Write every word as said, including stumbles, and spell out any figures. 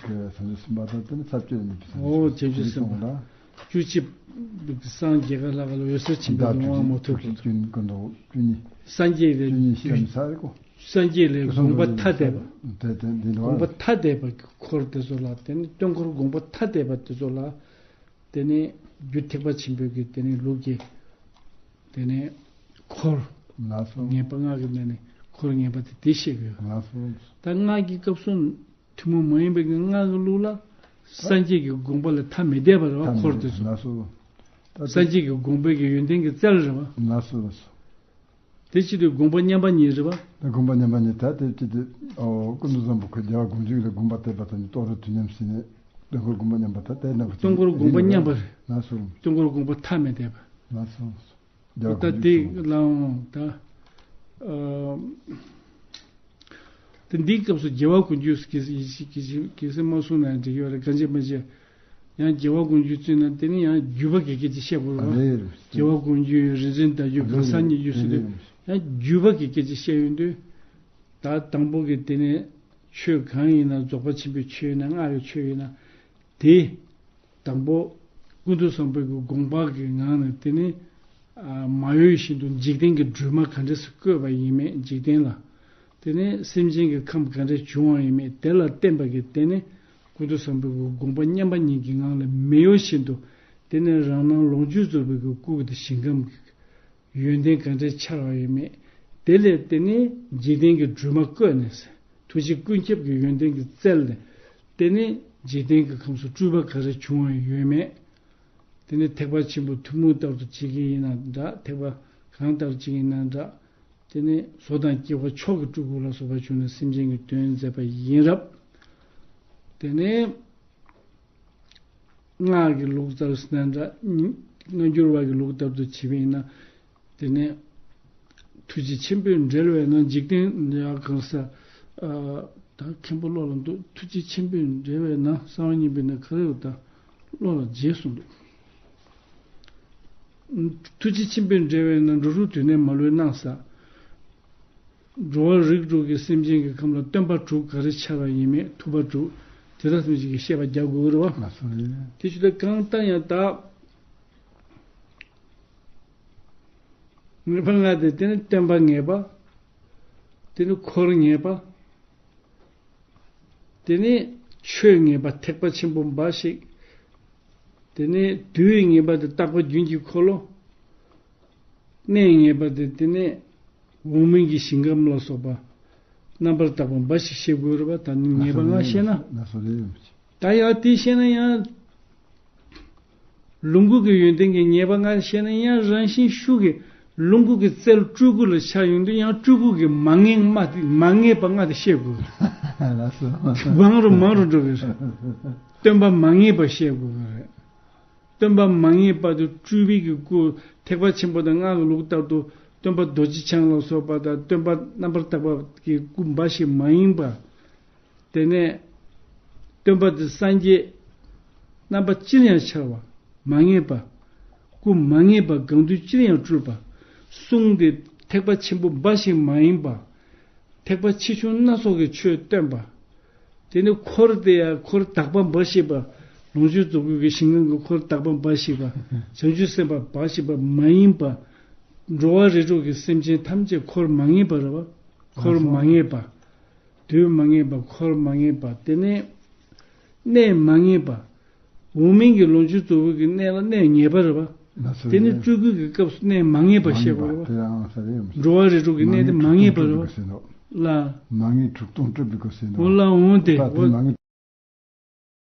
ཀྱི་བྱང་ཆུབ་སེམས་དཔའ་དང་དེ་ནི་ས་བཅུ་ཡོད་ནི་བྱང་ཆུབ་ཨོ་སེམས་དཔའ་བྱང་ཆུབ་སེམས་དཔའ། བཅུ་གཅིག་སངས་རྒྱས་ག་ལ་ག་ལ་འོད་གསལ་ཆེན་པོའི་ལུང་བ་མ་ཐོབ་ཀྱི། བཅུ་གཅིག་ཀུན་ཏུ་བཅུ་གཉིས། སངས་རྒྱས་ལས་བཅུ་གཉིས་ཤེས་རབ་ས་རེ་ཀོ། སངས་རྒྱས་ལས་དགོངས་པ་ཐ་དད་པ། དེ་དེ་འདི་ནོ། དགོངས་པ་ཐ་དད་པ་གི་འཁོར་དེ་ཚོ་ལ་དེ་ནི་སྟོན་འཁོར་དགོངས་པ་ཐ་དད་པ་དེ་ཚོ་ལ། དེ་ནས་རྒྱུ་ཐེག་པ་ཆེན་པོའི་གི་དེ་ནས་ལུགས་ཀྱི་དེ་ནས་འཁོར་ལགས་སོ། ངེས་པ་སྔགས་ཀྱི་ནང་ནས་འཁོར་ངེས་པ་དེ་དེ་བཤད་དགོས། ལགས་སོ། ད་སྔགས་ཀྱི་སྐབས་སུ་ཐུན་མོང་མ་ཡིན་པའི་གི་སྔགས་ཀྱི་ལུགས་ལ་སངས་རྒྱས་ཀྱི་དགོངས་པ་ལས་ཐ་མི་དད་པ་རེད་བ། ཐ་མི་འཁོར་དེ་དད་ཚོ། ལགས་སོ། ད་སངས་རྒྱས་ཀྱི་དགོངས་པའི་གི་ཡོན་ཏན་གྱི་རྩལ་རེད་བ། ལགས་སོ་ལགས་སོ། དེ་ཕྱིར་དུ་དགོངས་པ་མཉམ་པ་ཉིད་རེད་བ། ད་དགོངས་པ་མཉམ་པ་ཉིད་ད་དེ་ཅི་སྟེ་ཨོ་ཀུན་ཏུ་བཟང་པོ་ཁོ་རྒྱལ་བ་དགོངས་གཅིག་ལ་དགོངས་པ་ཐ་དད་པ་དང་ནི་རྟོགས་རབ་དུས་མཉམ་ཟེར་ནས་སྟོན་འཁོར་དགོངས་པ་མཉམ་པ་ད་དེ་ན་སྟོན་འཁོར་དགོངས་པ་མཉམ་པ་རེད། ལགས་སོ། སྟོན་འཁོར་དགོངས་པ་ཐ་མི་དད་པ། ལགས་སོ། རྒྱལ་བ་ད་དགོངས་དེ་གཅིག་ལའང་ད་ཨ་ད་འདིའི་སྐབས་སུ་རྒྱལ་བ་དགོངས་གཅིག་གི་གི་གི་སེ་མ་གསུངས་ན་འགྲིག་ཡོད་རེད། གང་ཅི་མ་བྱས། ཡང་རྒྱལ་བ་དགོངས་གཅིག་བརྩིས་ན་དེ་ནི་ཡང་བརྒྱུད་པ་གི་སྐད་ཆ་བཤད་དགོས་རེད་བ། རེད། རྒྱལ་བ་དགོངས་གཅིག་ཡོད། རིག་འཛིན་བརྡ་བརྒྱུད། གང་ཟག་སྙན་བརྒྱུད་ཟེར་དུས་ཡང་བརྒྱུད་པ་གི་སྐད་ཆ་བཤད་ཡོང་དུས། ད་དང་པོ་གི་དེ་ནི་ཆོས་གང་ཡིན་ན་རྫོགས་པ་ཆེན་པོའི་ཆོས་ཡིན་ན་སྔགས་ཀྱི་ཆོས་ཡིན་ན་དེ། དང་པོ་ཀུན་ཏུ་བཟང་པོའི་གི་དགོངས་པ་གི་ངང་ནས་དེ་ནི་ཨ་མ་ཡོད་བཞིན་དུ་འཇིག་རྟེན་གྱི་སྒྲོན་མ་ག་འདྲས་སུ་བཀོད་པ་ཡིན་མེད། འཇིག་རྟེན་ལ་དེ་ནི་སེམས་ཅན་གྱི་ཁམས་ག་འདྲས་བྱུང་བ་ཡིན་མེད། དེ་ལ་བརྟེན་པ་གི་དེ་ནི་ཀུན་ཏུ་བཟང་པོའི་གི་དགོངས་པ་མཉམ་པ་ཉིད་ཀྱི་ངང་ལས་མི་གཡོ་བཞིན་དུ་དེ་ནི་རང་སྣང་ལོངས་སྤྱོད་རྫོགས་པའི་གི་སྐུ་གི་ཞིང་ཁམས་ཀྱི་ཡོན་ཏན་ག་འདྲས་འཆར་བ་ཡིན་མེད། དེ་ལས་དེ་ནི་འཇིག་རྟེན་གྱི་སྒྲོན་མ་བཀོད་ནས་ཐུགས་རྗེ་ཀུན་ཁྱབ་ཀྱི་ཡོན་ཏན་གྱི་རྩལ་ལས་དེ་ནི་འཇིག་རྟེན་གྱི་ཁམས་སུ་སྤྲུལ་པ་ག་རེ་བྱུང་བ་ཡོད་མེད། དེ་ནི་ཐེག་པ་ཆེན་པོ་ཐུན་མོང་ལྟར་དུ་བྱེད་ཀྱི་ཡིན་ན་འདྲ། ཐེག་པ་གང་ལྟར་བྱེད་ཀྱི་ཡིན་ན་འདྲ། དེ་ནི་བཟོ་དང་སྐྱེ་བ་མཆོག་གི་སྤྲུལ་སྐུ་ལ་སོགས་པ་བྱུང་ནས་སེམས་ཅན་གྱི་དོན་མཛད་པ་ཡིན་རབས། དེ་ནི་སྔགས་ཀྱི་ལུགས་ལྟར་ཟེར་ན་འདྲ། སྔ་འགྱུར་བ་གི་ལུགས་ལྟར་དུ་བྱེད་པ་ཡིན་ན། དེ་ནས་ཐུགས་རྗེ་ཆེན་པོས་འབྲེལ་བས་ན་འཇིག་རྟེན་ཡ་གང་ས། ཨ་ད་མཁན་པོ་བློ་ལ་འདུག་ཐུགས་རྗེ་ཆེན་པོས་འབྲེལ་བས་ན་གསང་བ་སྙིང་པོའི་ནང་ག་རེ་ཡོད་ད། བློ་ལ་བརྗེད་སོང་འདུག་ཐུགས་རྗེ་ཆེན་པོས་འབྲེལ་བས་ན་འགྲོ་དྲུག་དུས་གནས་མ་ལུས་སྣང་ས། འགྲོ་བ་རིགས་དྲུག་གི་སེམས་ཅན་གྱི་ཁམས་ལ་སྟོན་པ་དྲུག་ག་རེ་འཆར་བ་ཡིན་མེད། ཐུབ་པ་དྲུག་དེ་དག་ཐམས་ཅད་ཀྱི་བཤད་པ་རྒྱག་དགོས་རེད་བ། ལགས་སོ། དེ་ཆུ་ལ་གང་ལྟར་ཡང་དག་ངེས་པ་ལྔ་དེ་དེ་ནི་སྟོན་པ་ངེས་པ། དེ་ནི་འཁོར་ངེས་པ། དེ་ནི་ཆོས་ངེས་པ་ཐེག་པ་ཆེན་པོ་འབའ་ཞིག་དེ་ནི་དུས་ངེས་པ་དེ་རྟག་པ་རྒྱུན་གྱི་འཁོར་ལོ། གནས་ངེས་པ་དེ་དེ་ནི་འོག་མིན་གྱི་ཞིང་ཁམས་ལ་སོགས་པ་རྣམ་པར་དག་པ་འབའ་ཞིག་བཤད་དགོས་རེད་བ། ད་ནི་ངེས་པ་ལྔ་བཤད་ན། ལགས་སོ་རེད། ད་ཡང་དེ་བཤད་ན་ཡང་ལོངས་སྐུ་གི་ཡོན་ཏན་གྱི་ངེས་པ་ལྔ་བཤད་ན་ཡང་རང་བཞིན་ཤུགས་ཀྱིས་ལོངས་སྐུ་གི་རྩལ་སྤྲུལ་སྐུ་ལ་འཆར་ཡོང་དུས་ཡང་སྤྲུལ་སྐུ་གི་མ་ངེས་མ་དེ་མ་ངེས་པ་ལྔ་དེ་བཤད་དགོས། ལགས་སོ། མང་རུ་མང་རུ་འགྲོ་གི་རེད། སྟོན་པ་མ་ངེས་པ་བཤད་དགོས་གི་རེད། སྟོན་པ་མ་ངེས་པ་དེ་སྤྲུལ་པའི་གི་སྐུ་ཐེག་པ་ཆེན་པོ་དང་སྔགས་ཀྱི་ལུགས་ལྟར་དུ་སྟོན་པ་རྡོ་རྗེ་འཆང་ལ་སོགས་པ་དང་སྟོན་པ་རྣམ་པར་དག་པ་གི་སྐུ་འབའ་ཞིག་མ་ཡིན་པ། དེ་ནས་སྟོན་པ་དེ་སངས་རྒྱས་རྣམ་པ་ཅིར་ཡང་འཆར་བ་མ་ངེས་པ། སྐུ་མ་ངེས་པ་གང་དུས་ཅིར་ཡང་སྤྲུལ་པ། གསུང་དེ་ཐེག་པ་ཆེན་པོ་འབའ་ཞིག་མ་ཡིན་པ། ཐེག་པ་ཆེ་ཆུང་སྣ་ཚོགས་ཀྱི་ཆོས་སྟོན་པ། དེ་ནི་འཁོར་དེ་ཡང་འཁོར་དག་པ་འབའ་ཞིག་པ། ལོངས་སྤྱོད་རྫོགས་སྐུ་གི་ཞིང་ཁམས་ཀྱི་འཁོར་དག་པ་འབའ་ཞིག་པ། བྱང་ཆུབ་སེམས་དཔའ་འབའ་ཞིག་པ་མ་ཡིན་པ། འགྲོ་བ་རིགས་དྲུག་གི་སེམས་ཅན་ཐམས་ཅད་འཁོར་མ་ངེས་པ་རེད་བ། འཁོར་མ་ངེས་པ། དུས་མ་ངེས་པ། འཁོར་མ་ངེས་པ། དེ་ནས་གནས་མ་ངེས་པ། འོག་མིན་གྱི་ལོངས་སྤྱོད་རྫོགས་སྐུ་གི་གནས་ལ་གནས་ངེས་པ་རེད་བ། ལགས་སོ། དེ་ནི་རེད། སྤྲུལ་སྐུ་གི་སྐབས་སུ་གནས་མ་ངེས་པ་མ་བཤད་ངེས་པ་དགོས་རེད་བ། དེ་ཡང་ས་རེད། འགྲོ་བ་རིགས་དྲུག་གི་གནས་དེ་མ་ངེས་པ་རེད་བ། ལ། མ་ངེས་དྲུག་སྟོང་སྤྲུལ་པའི་སྐུ་ཟེར་འོ་ལ་འོང་སྟེ་ད་དེ་འོ་མ་ངེས།